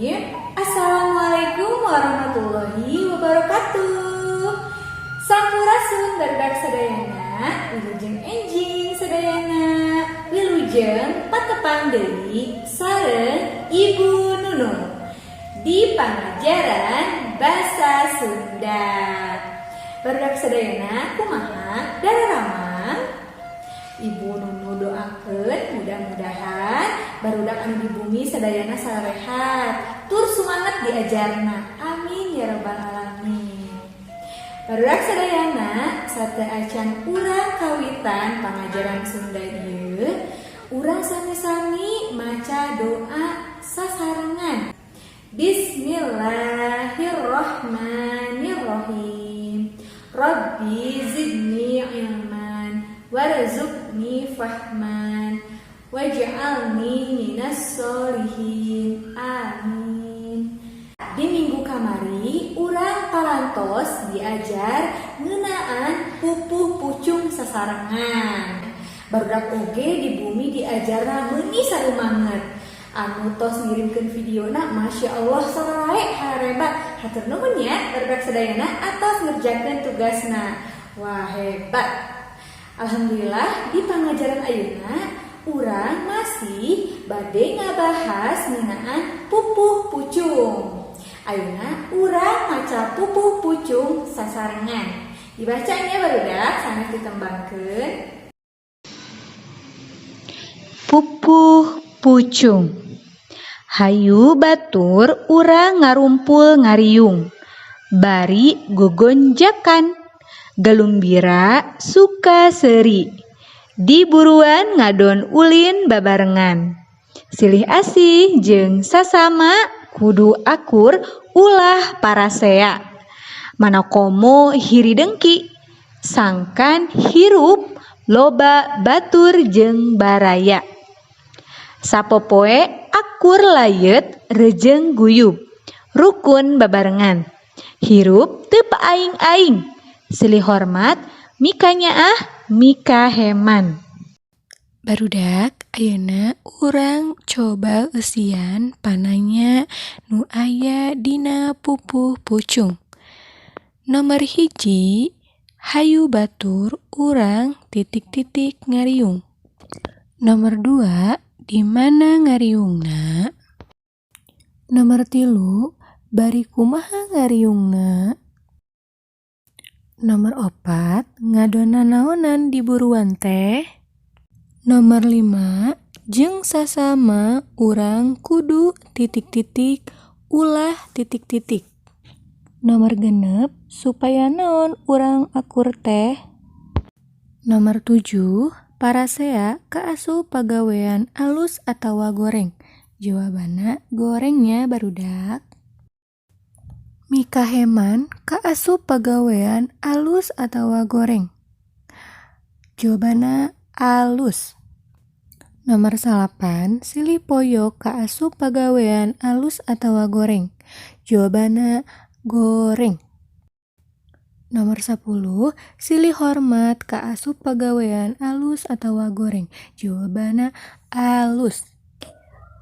Bismillahirrahmanirrahim. Assalamualaikum warahmatullahi wabarakatuh. Sampurasun, barudak sadayana. Wilujeng enjing sadayana. Wilujeng patepang deui sareng Ibu Nunu di pangajaran Bahasa Sunda. Barudak sadayana, kumaha dararamang? Ibu Nunu doakeun mudah-mudahan barudak anu di bumi sadayana sarehat tur sumanget diajarna. Amin ya robbal alamin. Barudak sadayana, sateuacan urang kawitan pangajaran Sunda ieu, urang sami-sami maca doa sasarengan. Bismillahirrahmanirrahim. Rabbi zidni ilman warzuqni fahman waj'alni minas solihin. Amin. Di minggu kamari urang parantos diajar ngeunaan pupuh pucung sasarengan. Barudak oge di bumi diajarna meuni sarumanget. Anu tos ngirimkeun videona, Masya Allah, sarae harebat. Hatur nuhun ya, barudak sadayana, atos ngerjakeun tugasna. Wah, hebat. Alhamdulillah, di pangajaran ayeuna urang masih bade ngabahas ngeunaan pupuh pucung. Ayeuna urang maca pupuh pucung sasarengan. Dibacanya, barudak, sanes ditembangkeun. Pupuh Pucung. Hayu batur urang ngarumpul ngariung, bari gogonjakan, galumbira suka seuri, di buruan ngadon ulin babarengan. Silih asih jeung sasama kudu akur ulah parasea, mana komo hiri dengki, sangkan hirup loba batur jeung baraya. Sapopoe akur layeut rejeng guyub rukun babarengan, hirup teu paaing-aing, silih hormat mikanyaah mikaheman. Barudak, ayeuna urang coba eusian pananya nu aya dina pupuh pucung. Nomer 1, hayu batur urang titik-titik ngariung. Nomer 2, di mana ngariungna? Nomer 3, bari kumaha ngariungna? Nomer 4, ngadon nanaonan di buruan teh? Nomer 5, jeung sasama urang kudu titik-titik ulah titik-titik. Nomer 6, supaya naon urang akur teh? Nomer 7, parasea kaasup pagawean alus atawa goreng? Jawabanna goreng nya, barudak. Mikaheman kaasup pagawean alus atawa goreng? Jawabanna alus. Nomer 9, silih poyok kaasup pagawean alus atawa goreng? Jawabanna goreng. Nomer 10, silih hormat kaasup pagawean alus atawa goreng? Jawabanna alus.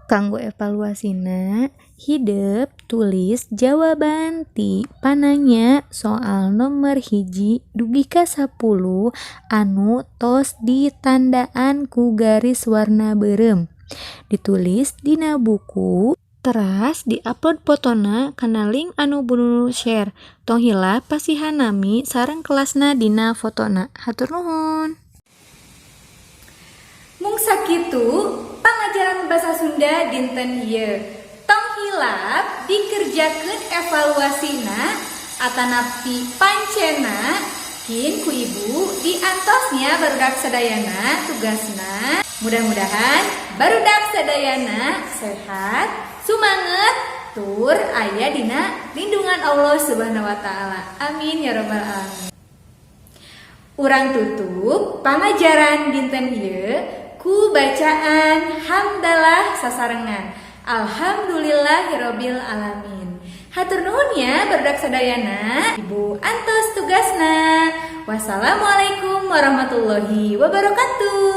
Kanggo evaluasina, hidep tulis jawaban ti pananya soal nomer 1 dugi ka 10 anu tos ditandaan ku garis warna beureum. Ditulis dina buku, teras diupload fotona kana link anu Bu Nunu share. Tong hilap pasihan nami sareng kelasna dina fotona. Hatur nuhun. Mung sakitu pangajaran bahasa Sunda dinten ieu. Tong hilap dikerjakeun evaluasina atanapi pancena, kin ku ibu diantos nya, barudak sadayana, tugasna. Mudah-mudahan barudak sadayana sehat, sumanget, tur aya dina lindungan Allah Subhanahu wa taala. Amin ya robbal alamin. Urang tutup pangajaran dinten ieu ku bacaan hamdalah sasarengan. Alhamdulillahirabbil alamin. Hatur nuhun ya, barudak sadayana. Ibu antos tugasna. Wassalamualaikum warahmatullahi wabarakatuh.